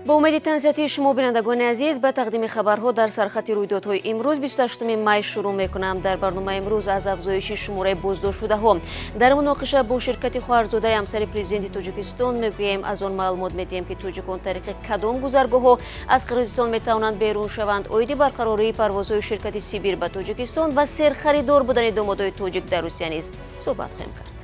Бо умеди тансиҳатии шумо, бинандагони азиз, ба тақдими хабарҳо дар сархати рӯйдодҳои имрӯз 28 май шурӯъ мекунам. Дар барномаи имрӯз аз афзоиши шумораи боздоштшудаҳо дар муноқиша бо ширкати хоҳарзодаи ҳамсари президенти Тоҷикистон мегӯем. Аз он маълумот медиҳем, ки тоҷикон тариқи кадом гузаргоҳҳо аз Қирғизистон метавонанд берун шаванд, оиди барқарории парвозҳои ширкати Сибир ба Тоҷикистон ва серхаридор будани домодои тоҷик дар Русия низ суҳбат хоҳем кард.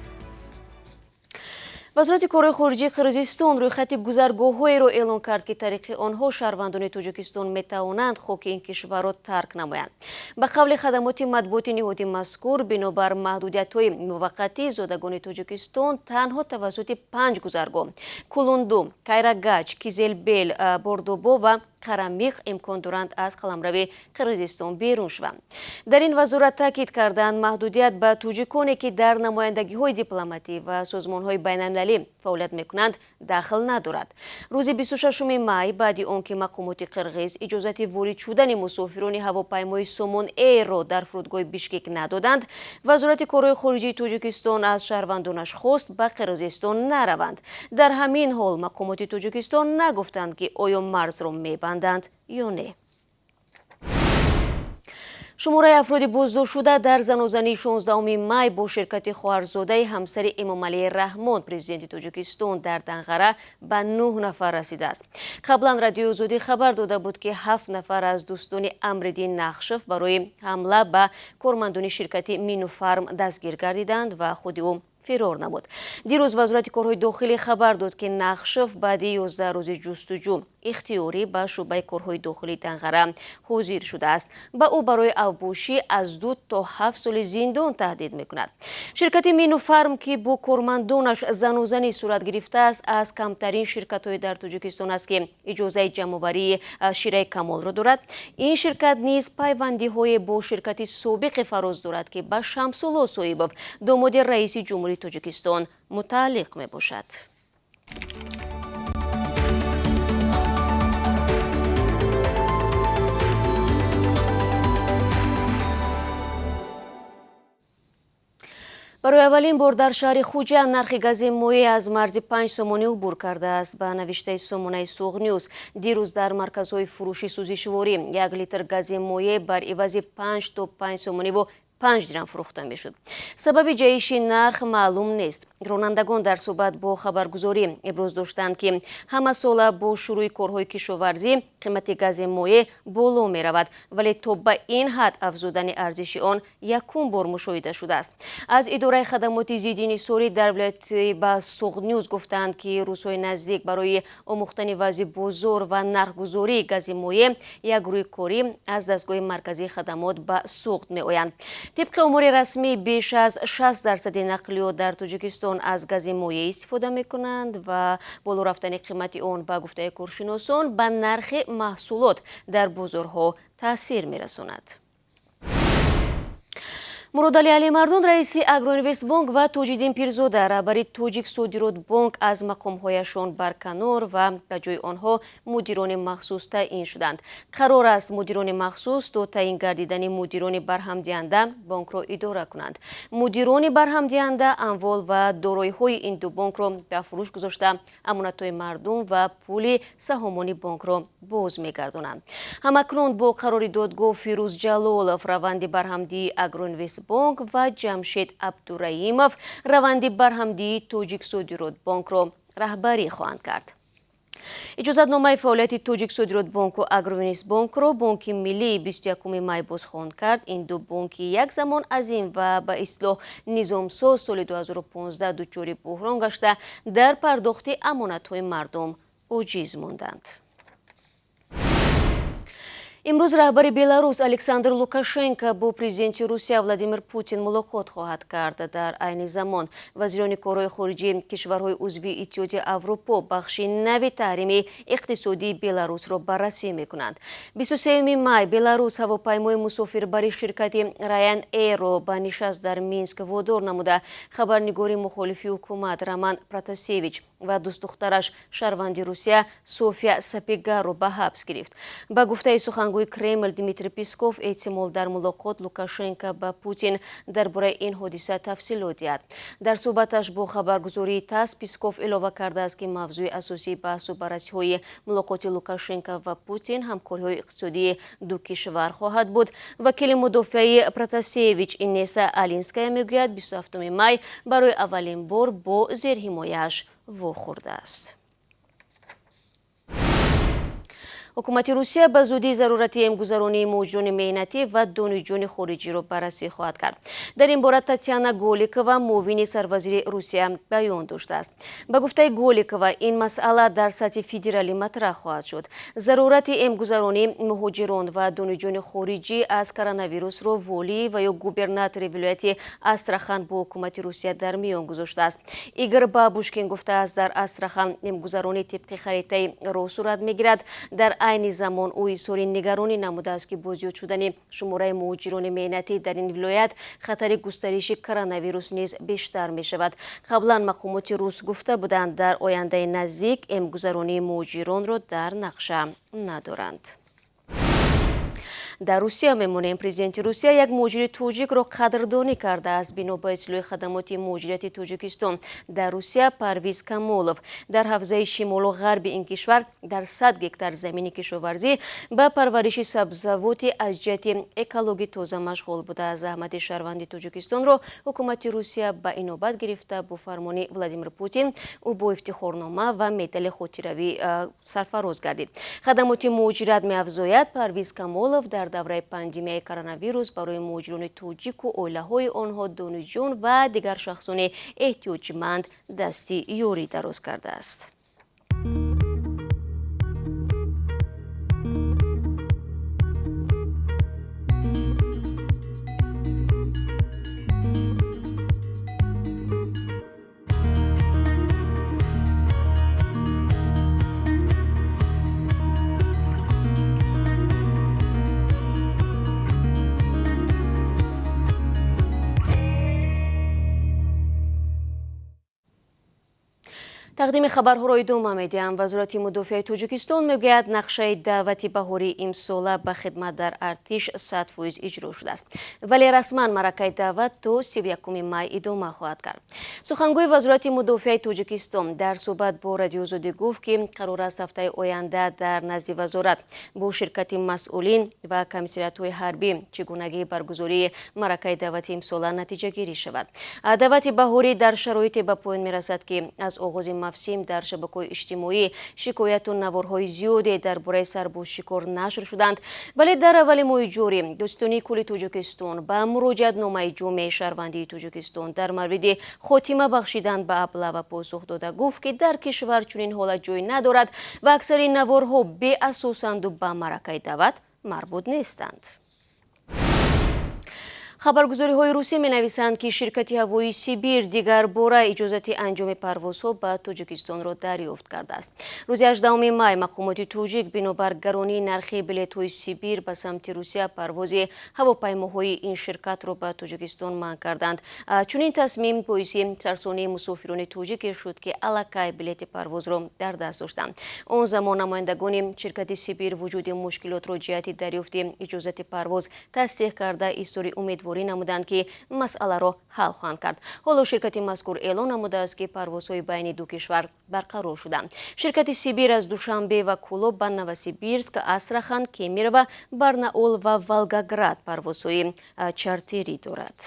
Вазорати корҳои хориҷии Қирғизистон рӯйхати гузаргоҳҳоеро эълон кард, ки тариқи онҳо шаҳрвандони Тоҷикистон метавонанд хоки ин кишварро тарк намоянд. Ба қавли хадамоти матбуоти ниҳоди мазкур, бинобар маҳдудиятҳои муваққатӣ зодагони Тоҷикистон танҳо тавассути 5 гузаргоҳ Кулунду, Кайрагач, Кизелбел, Бордобо ва Қарамиқ имкон доранд аз қаламрави Қирғизистон берун шаванд. Дар ин вазорат таъкид карданд, маҳдудият ба тоҷиконе, ки дар намояндагиҳои дипломатӣ ва созмонҳои байналмилалӣ фаъолият мекунанд, дахл надорад. Рӯзи 26 май, баъди он ки мақомоти қирғиз иҷозати ворид шудани мусофирони ҳавопаймои Сомон Эйрро дар фурудгоҳи Бишкек надоданд, Вазорати корҳои хориҷии Тоҷикистон аз шаҳрвандонаш хост ба Қирғизистон нараванд. Дар ҳамин ҳол мақомоти Тоҷикистон нагуфтанд, ки оё марзро мебанданд ё не. Шумораи афроди боздоштшуда дар занозании 16 май бо ширкати хоҳарзодаи ҳамсари Эмомалӣ Раҳмон, президенти Тоҷикистон, дар Данғара ба 9 нафар расидааст. Қаблан Радиои Озодӣ хабар дода буд, ки 7 нафар аз дӯстони Амриддин Нақшев барои ҳамла ба кормандони ширкати Минуфарм дастгир гардиданд ва худи ӯ фирор намуд. Дирӯз Вазорати корҳои дохилӣ хабар дод, ки Нақшев баъди 11 рӯзи ҷустуҷӯ ихтиёрӣ ба шӯъбаи корҳои дохилии Данғара ҳозир шудааст. Ба ӯ барои авбошӣ аз 2 то 7 соли зиндон таҳдид мекунад. Ширкати Минуфарм, ки бо кормандонаш занозанӣ сурат гирифтааст, аз камтарин ширкатҳои дар Тоҷикистон аст, ки иҷозаи ҷамъоварии шираи камолро дорад. Ин ширкат низ пайвандиҳое бо ширкати собиқи Фароз дорад, ки ба Шамсулло Соибов, домоди раиси ҷумҳурии Тоҷикистон, мутааллиқ мебошад. Барои аввалин бор дар шаҳри Хуҷанд нархи гази моеъ аз марзи 5 сомонӣ убур кардааст. Ба навиштаи сомонаи Суғ Нюз, дирӯз дар марказҳои фурӯши сӯзишворӣ 1 литр гази моеъ бар ивази 5 то 5 сомониву 5 дирам фурӯхта мешуд. Сабаби ҷаҳиши нарх маълум нест. Ронандагон дар суҳбат бо хабаргузорӣ иброз доштанд, ки ҳамасола бо шурӯи корҳои кишоварзӣ қимати гази моеъ боло меравад, вале то ба ин ҳад афзудани арзиши он якум бор мушоҳида шудааст. Аз идораи хадамоти зидди инҳисорӣ дар вилояти ба Суғд Нюз гуфтанд, ки рӯзҳои наздик барои омӯхтани вазъи бозор ва нархгузории гази моеъ як гурӯҳи корӣ аз дастгоҳи марказии хадамот ба Суғд меоянд. Тибқи омори расмӣ, беш аз 60% нақлиёт дар Тоҷикистон аз гази моеъ истифода мекунанд ва боло рафтани қимати он, ба гуфтаи коршиносон, ба нархи маҳсулот дар бозорҳо таъсир мерасонад. Муродалӣ Алимардон, раиси Агроинвестбонк, ва Тоҷиддин Пирзода, раҳбари Тоҷик Содиротбонк, аз мақомҳояшон барканор ва ба ҷои онҳо мудирони махсус таъин шуданд. Қарор аст, мудирони махсус то таъин гардидани мудирони барҳамдиҳанда бонкро идора кунанд. Мудирони барҳамдиҳанда амвол ва дороиҳои ин ду бонкро ба фурӯш гузошта, амонатҳои мардум ва пули саҳомони бонкро боз мегардонанд. Ҳамакнун бо қарори додгоҳ Фирӯз Ҷалолов раванди барҳамдиҳии Агроинвестбонк ва Ҷамшед Абдураимов раванди барҳамдиҳии Тоҷик Содиротбонкро раҳбарӣ хоҳанд кард. Иҷозатномаи фаъолияти Тоҷик Содиротбонку Агроинвестбонкро Бонки Миллии 21 май бозхон кард. Ин ду бонки як замон азим ва ба истилоҳ низомсоз соли 2015 дучори буҳрон гашта, дар пардохти амонатҳои мардум оҷиз монданд. Имрӯз раҳбари Беларус Александр Лукашенко бо президенти Русия Владимир Путин мулоқот хоҳад кард. Дар айни замон вазирони корҳои хориҷии кишварҳои узви Иттиҳоди Аврупо бахши нави таҳрими иқтисодии Беларусро баррасӣ мекунанд. 23 май Беларус ҳавопаймои мусофирбари ширкати Ryanair-ро ба нишаст дар Минск водор намуда, хабарнигори мухолифи ҳукумат Роман Протасевич Ва дӯстдухтараш, шаҳрванди Русия София Сапегаро, ба ҳабс гирифт. Ба гуфтаи сухангӯи Кремл Дмитрий Песков, эҳтимол дар мулоқот Лукашенко ба Путин дар бораи ин ҳодиса тафсилот диҳад. Дар суҳбаташ бо хабаргузории ТАСС Песков илова кардааст, ки мавзӯи асосии баҳсу баррасиҳои мулоқоти Лукашенко ва Путин ҳамкориҳои иқтисодии ду кишвар хоҳад буд. Вакили мудофиаи Протасевич Инесса Алинская мегӯяд, 27 май барои аввалин бор бо зерҳимояаш вохӯрдааст. Ҳукумати Русия ба зудӣ зарурати эмгузаронии муҳоҷирони меҳнатӣ ва донишҷӯёни хориҷиро баррасӣ хоҳад кард. Дар ин бора Татьяна Голикова, муовини сарвазири Русия, баён доштааст. Ба гуфтаи Голикова, ин масъала дар сатҳи федералӣ матраҳ хоҳад шуд. Зарурати эмгузаронии муҳоҷирон ва донишҷӯёни хориҷӣ аз коронавирусро волӣ ва ё губернатори вилояти Астрахан бо ҳукумати Русия дар миён гузоштааст. Игор Бабушкин гуфтааст, дар Астрахан эмгузаронӣ тибқи харитаи роҳ сурат мегирад. Дар айни замон ӯ изҳори нигаронӣ намудааст, ки бо зиёд шудани шумораи муҳоҷирони меҳнатӣ дар ин вилоят хатари густариши коронавирус низ бештар мешавад. Қаблан мақомоти рус гуфта буданд, дар ояндаи наздик эмгузаронии муҳоҷиронро дар нақша надоранд. Дар Русия мемонем. Президенти Русия як муҳоҷири тоҷикро қадрдонӣ кардааст. Бино ба иттилои хадамоти муҳоҷирати Тоҷикистон дар Русия, Парвиз Камолов дар ҳавзаи шимолу ғарби ин кишвар дар 100 гектар замини кишоварзӣ ба парвариши сабзавоти аз ҷиҳати экологӣ тоза машғул буда. Заҳмати шаҳрванди Тоҷикистонро ҳукумати Русия ба инобат гирифта, бо фармони Владимир Путин ӯ бо ифтихорнома ва медали хотиравӣ сарфароз гардид. Хадамоти муҳоҷират меафзояд, Парвиз Камолов дар давраи пандемияи коронавирус барои муҳоҷирони тоҷику оилаҳои онҳо, донишҷӯён ва дигар шахсони эҳтиёҷманд дасти ёрӣ дароз кардааст. Тақдими хабарҳоро идома медиҳам. Вазорати мудофиаи Тоҷикистон мегӯяд, нақшаи даъвати баҳории имсола ба хидмат дар артиш 100% иҷро шудааст, вале расман маъракаи даъват то 31 май идома хоҳад кард. Сухангӯи Вазорати мудофиаи Тоҷикистон дар суҳбат бо Радиоозодӣ гуфт, ки қарор аст ҳафтаи оянда дар назди вазорат бо ширкати масъулин ва комиссариятҳои ҳарбӣ чигунагии баргузории маъракаи даъвати имсола натиҷагирӣ шавад. Даъвати баҳорӣ дар шароите ба поён мерасад, ки аз оғози мавсим дар шабакаҳои иҷтимоӣ шикояту наворҳои зиёде дар бораи сарбозшикор нашр шуданд. Вале дар аввали моҳи ҷорӣ Додситонии кулли Тоҷикистон ба муроҷиатномаи ҷомеаи шаҳрвандии Тоҷикистон дар мавриди хотима бахшидан ба аблава посух дода гуфт, ки дар кишвар чунин ҳолат ҷой надорад ва аксари наворҳо беасосанду ба маъракаи даъват марбут нестанд. Хабаргузориҳои русӣ менависанд, ки ширкати ҳавоии Сибир дигар бора иҷозати анҷоми парвозҳо ба Тоҷикистонро дарёфт кардааст. Рӯзи 18 май мақомоти тоҷик бинобар гаронии нархи билетҳои Сибир ба самти Русия парвози ҳавопаймоҳои ин ширкатро ба Тоҷикистон манъ карданд. Чунин тасмим боиси сарсонии мусофирони тоҷике шуд, ки аллакай билети парвозро дар даст доштанд. Он замон намояндагони ширкати Сибир вуҷуди мушкилотро ҷиҳати дарёфти иҷозати парвоз тасдиқ карда, изҳори умедворӣ намуданд, ки масъаларо ҳал хоҳанд кард. Ҳоло ширкати мазкур эълон намудааст, ки парвозҳои байни ду кишвар барқарор шуданд. Ширкати Сибир аз Душанбе ва Кӯлоб ба Новосибирск, Астрахан, Кемерово, Барнаул ва Волгоград парвозҳои чартерӣ дорад.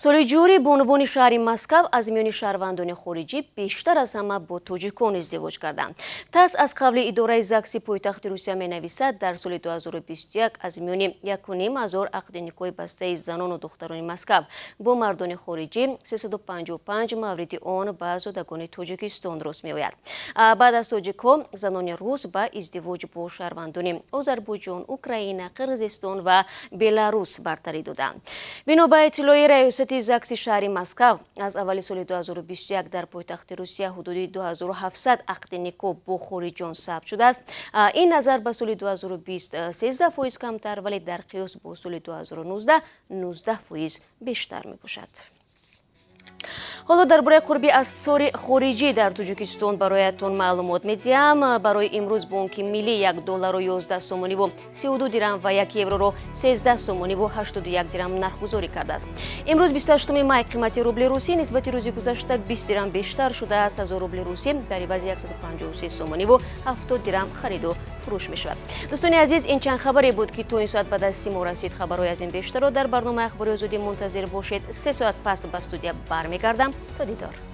Соли ҷорӣ бонувони шаҳри Москав аз миёни шаҳрвандони хориҷӣ бештар аз ҳама бо тоҷикон издивоҷ карданд. ТАСС аз қавли идораи ЗАГСи пойтахти Русия менависад, дар соли 2021 аз миёни 1500 ақди никоҳи бастаи занону духтарони Москав бо мардони хориҷӣ 355 мавриди он ба зодагони Тоҷикистон рост меояд. Баъд аз тоҷикҳо занони рус ба издивоҷ бо шаҳрвандони Озарбойҷон, Украина, Қирғизистон ва Беларус бартарӣ доданд. Бино ба иттилои раёсати ЗАГСи шаҳри Москав, аз аввали соли 2021 дар пойтахти Русия ҳудуди 2700 ақди никоҳ бо хориҷон сабт шудааст. Ин назар ба соли 2020 13% камтар, вале дар қиёс бо соли 2019 19% бештар мебошад. Ҳоло дар бораи қурби асъори хориҷӣ дар Тоҷикистон бароятон маълумот медиҳам. Барои имрӯз Бонки Миллӣ 1 долларро 11 сомониву 32 дирам ва 1 евроро 13 сомониву 81 дирам нархгузорӣ кардааст. Имрӯз, 28 май, қимати рубли русӣ нисбати рӯзи гузашта 20 дирам бештар шудааст. 1000 рубли русӣ дар ивази 153 сомониву 70 дирам хариду фурӯш мешавад. Дӯстони азиз, ин чанд хабаре буд, ки то ин соат ба дасти мо расид. Хабарҳои аз ин бештарро дар барномаи Ахбори Озодӣ мунтазир бошед. 3 соат пас ба студия бармегардам. То дидор.